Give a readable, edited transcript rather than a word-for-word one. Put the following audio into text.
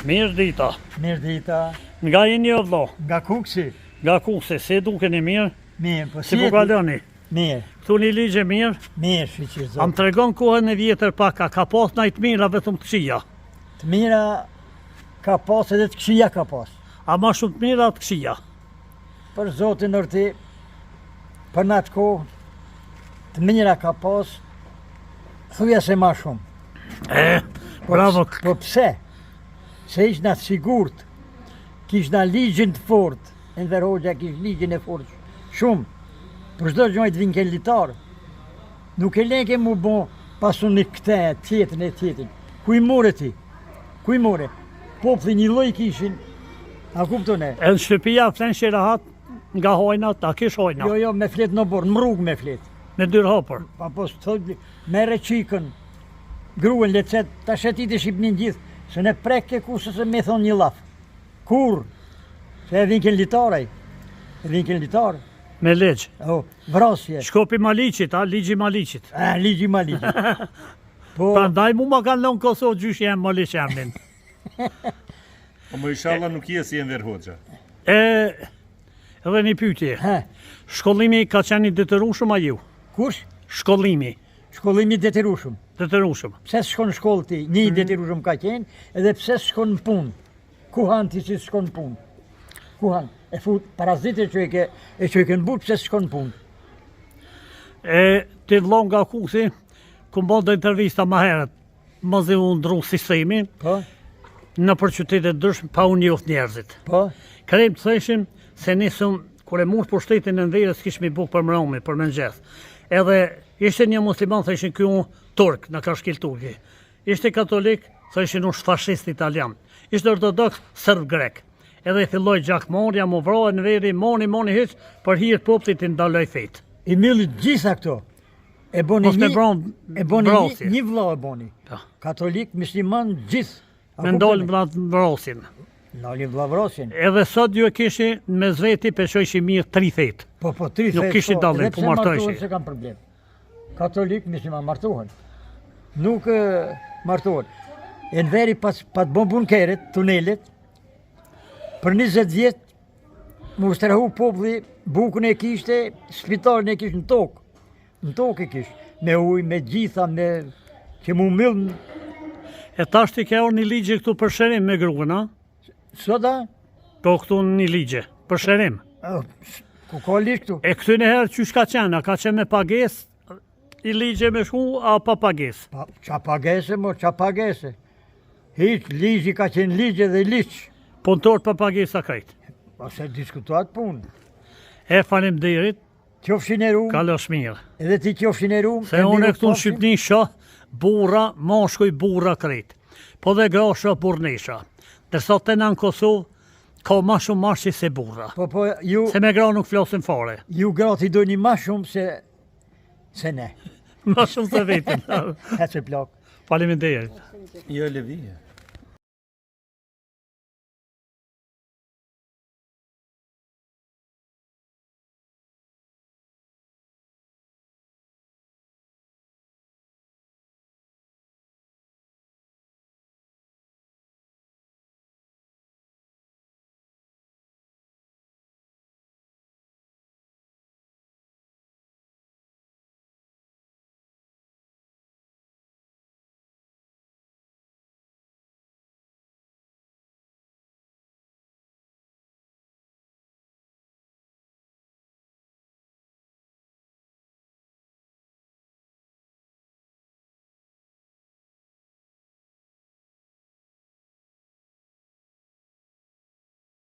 Mirë dita. Mirë dita. Nga jeni o vlo? Nga Kuksi. Nga Kuksi, si dukeni mirë? Mirë, po si po kaloni? Mirë. Këtu në Ligje mirë? Mirë, shyqyr Zotit. A më tregon kohën e vjetër pak, a ka pas naj të mira vetëm të këqija? Të mira ka pas edhe të këqija ka pas. A ma shumë të mira a të këqija? Për Zotin or ti, për në atë kohë, të mira ka pas, thuja se ma shumë. E, po bravo. Po pse? Se ishna të sigurt, kishna ligjin të fort, Enver Hoxha kish ligjin e fort shumë, për çdo gjë të vinke litar, nuk e lenke mu bo pasunik këte, tjetrin e tjetrin. Ku i more ti? Ku i more? Populli një lloj kishin, a kupton e? E në shtëpia flenshe rahat nga hajnat, a kish hajna? Jo, jo, me flet në oborr, në rrugë me flet. Me dyrë hapur? Pa, po, thot, merre çikën, gruen, le të ta shëtit e Shqipnin gjithë, se ne preke kusë se me thonë një llaf. Kur? Se e vinke në litar ai. E vinke në litar. Me ligj. O, vrasje. Shkopi Maliqit, a? Ligji Maliqit. A, ligji Maliqit. Po... Prandaj mu ma kanë lënë Kosovë gjyshi jem Maliq emrin. Po më ishalla nuk je si Enver Hoxha. E, edhe një pyetje. He. Shkollimi ka qenë i detyrueshëm a ju? Kush? Shkollimi. Shkollimi i detyrueshëm. Detyrueshëm. Pse s'shkon në shkollë ti? Një i mm. detyrueshëm ka qenë, edhe pse s'shkon në punë? Ku han ti si s'shkon në punë? Ku han? E fut parazit e çojke, e çojke në burg pse s'shkon në punë? E ti vëlla nga Kuksi, ku bon do intervista më herët, masi u ndru sistemi, po? nëpër qytete ndryshme, pa u njoft njerëzit. Po? Krejt thëshin se nisëm, kur e mur pushtetin Enveri, s'kishmi bukë për mrami, për mëngjes. Edhe ishte një musliman, thëshin ky turk, na ka shkel turki. Ishte katolik, thëshin është fashist italian. Ishte ortodoks, serb grek. Edhe filloi gjakmarrja, m'u vra Enveri, moni, moni hiç, për hir të popullit i ndaloi fetë. I mylli të gjitha këto. E boni një, e boni një, një vlla e boni. Po. Katolik, musliman, gjithë. Me ndalë vrasjen. Ndalin vllavrasjen. Edhe sot ju e kishi në mes veti pe shojshi mirë tri fetë. Po, po, tri fetë. Nuk kishi po, dallim, po martojshi. Edhe pse s'e kam problem. Katolik, musliman, martohen. Nuk martohen. Enveri pas, pat bon bunkeret, tunelet, për 20 vjet, m'u strehu populli, bukën e kishte, spitalin e kishte në tokë. Në tokë e kishte, me ujë, me gjitha, me... që m'u myll... E tash ti ke ardh në Ligje këtu për shërim me gruen, a? Sot a? Po këtu në Ligje, për shërim. Ku ka ligj këtu? E këtu një herë qysh ka qenë, a ka qenë me pagesë, në Ligje me shku, a pa pagesë? Pa, ça pagese, mo, ça pagese? Hiç, ligji ka qenë ligj edhe ligj. Punëtorët pa pagesa krejt. Pa se diskutohet punë. E faleminderit, Qofsh i nderum. Kalosh mirë. Edhe ti qofsh i nderum. Se unë këtu në Shqipni shoh burra, mashkuj burra krejt. Po dhe gra shoh burrnesha. Ndërsa te na në Kosovë ka ma shumë mashkuj se burra. Po, po, ju... Se me gra nuk flasim fare. Ju gratë i doni ma shumë se, se ne. ma shumë se vetën. Hece plak. Faleminderit. Jo, Levije.